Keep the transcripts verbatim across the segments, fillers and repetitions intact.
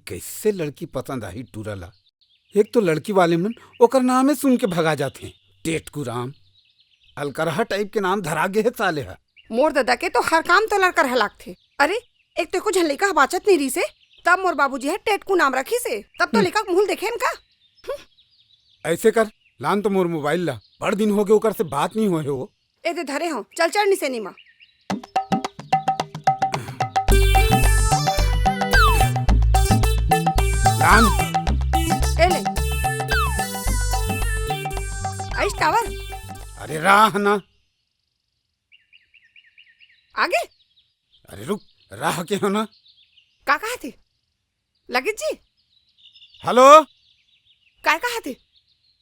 कइसे लड़की पसंद आही टूरा ला। एक तो लड़की वाले मन ओकर नामे सुन के भगा जाथे। टेटकू राम, अलकरहा टाइप के नाम धरा गे हे साले ह। मोर ददा के तो हर काम तो अलकरहा लागथे। अरे, एक तो एको झन लइका ह बाचत नइ रिहिसे, तब मोर बाबूजी ह टेटकू नाम रखिसे। तब तो हम्म। लइका के मुंह ल देखेन का? अइसे कर, लान तो मोर मोबाइल ला, बड़ दिन होगे ओकर से बात नइ होए हे वो। ए दे धरे हंव, चल चढ़ निसेनी मा। लान। ए ले। आइस टावर? अरे राह ना। आगे? अरे रुक, राह के हो ना। का कहा थे? लगित जी? हेलो? काय कहा थे?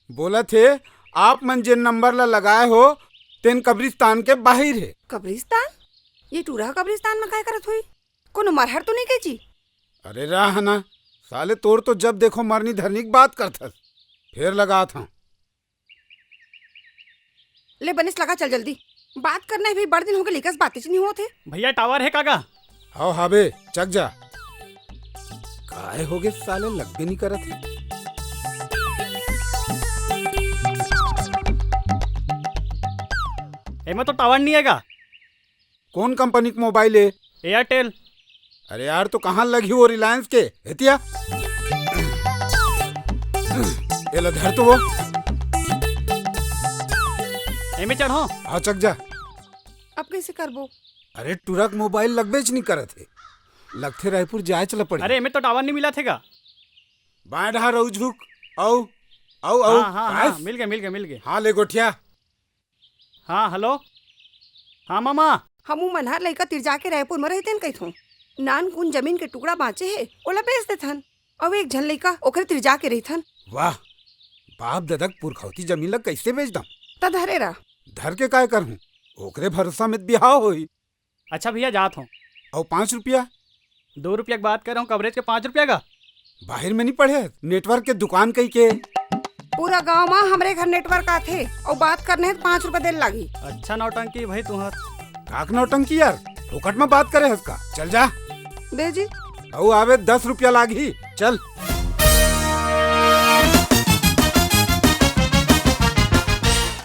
बोलत हे, आप मन जेन नंबर ला लगाए हो, तेन कब्रिस्तान के बाहिर हे। कब्रिस्तान? ये टूरा कब्रिस्तान में काय करत होही? कोनो मरहर तो नइ गे जी? अरे राह ना, साले तोर तो जब देखो मरनी धरनी के बात करथस। फेर लगात हंव। ले बनेस लगा, चल जल्दी। बात करना हे भाई, बड़ दिन होगे लइका से बातेच नइ होत हे। भैया टावर हे का गा? हव हाबे, चक जा। काय होगे साले, लगबे नइ करत हे। एमा तो टावर नइ हे गा। कोन कंपनी के मोबाइल हे? एयरटेल। अरे यार, तो कहाँ लगही वो रिलायंस के? एतिया। एला धर तो वो। एमे चढ़ो। हाँ, चक जा। अब कइसे करबो? अरे, टुरा के मोबाइल लगबेच नइ करत हे। लगथे रायपुर जाएच ल पड़ही। अरे, एमे तो टावर नइ मिलत हे गा। बाएं डहार अउ झुक। अउ, अउ, अउ। हाँ, हाँ, हाँ, बस। मिल गे, मिल गे, मिल गे। हाँ, ले गोठिया। हाँ, हेलो। हाँ, मामा। हमू मन ह लइका तिरजा के रायपुर म रहितेन कहिथों। नानकुन जमीन के टुकड़ा बांचे हे, ओला बेच देथन। अउ एक झन लइका ओकरे तिरजा के रहिथन। वाह, बाप ददा के पुरखौती जमीन ला कइसे बेच दम? त धरे रह। धर के काय करहूं? ओकरे भरोसा में त बिहाव होही। अच्छा भैया, जात हों। अउ पाँच रुपया? दो रुपया के बात कर रहा हूँ, कवरेज के पाँच रुपया का। बाहिर में नइ पढ़े, नेटवर्क के दुकान कहिके। पूरा गांव म हमरे घर नेटवर्क आथे, अउ बात करना हे त पाँच रुपया दे ल लागही। अच्छा नौटंकी भाई तुंहर। का के नौटंकी यार, फोकट में बात करे हस का? चल जा। दे जी। अउ आवे दस रुपया लागही, चल।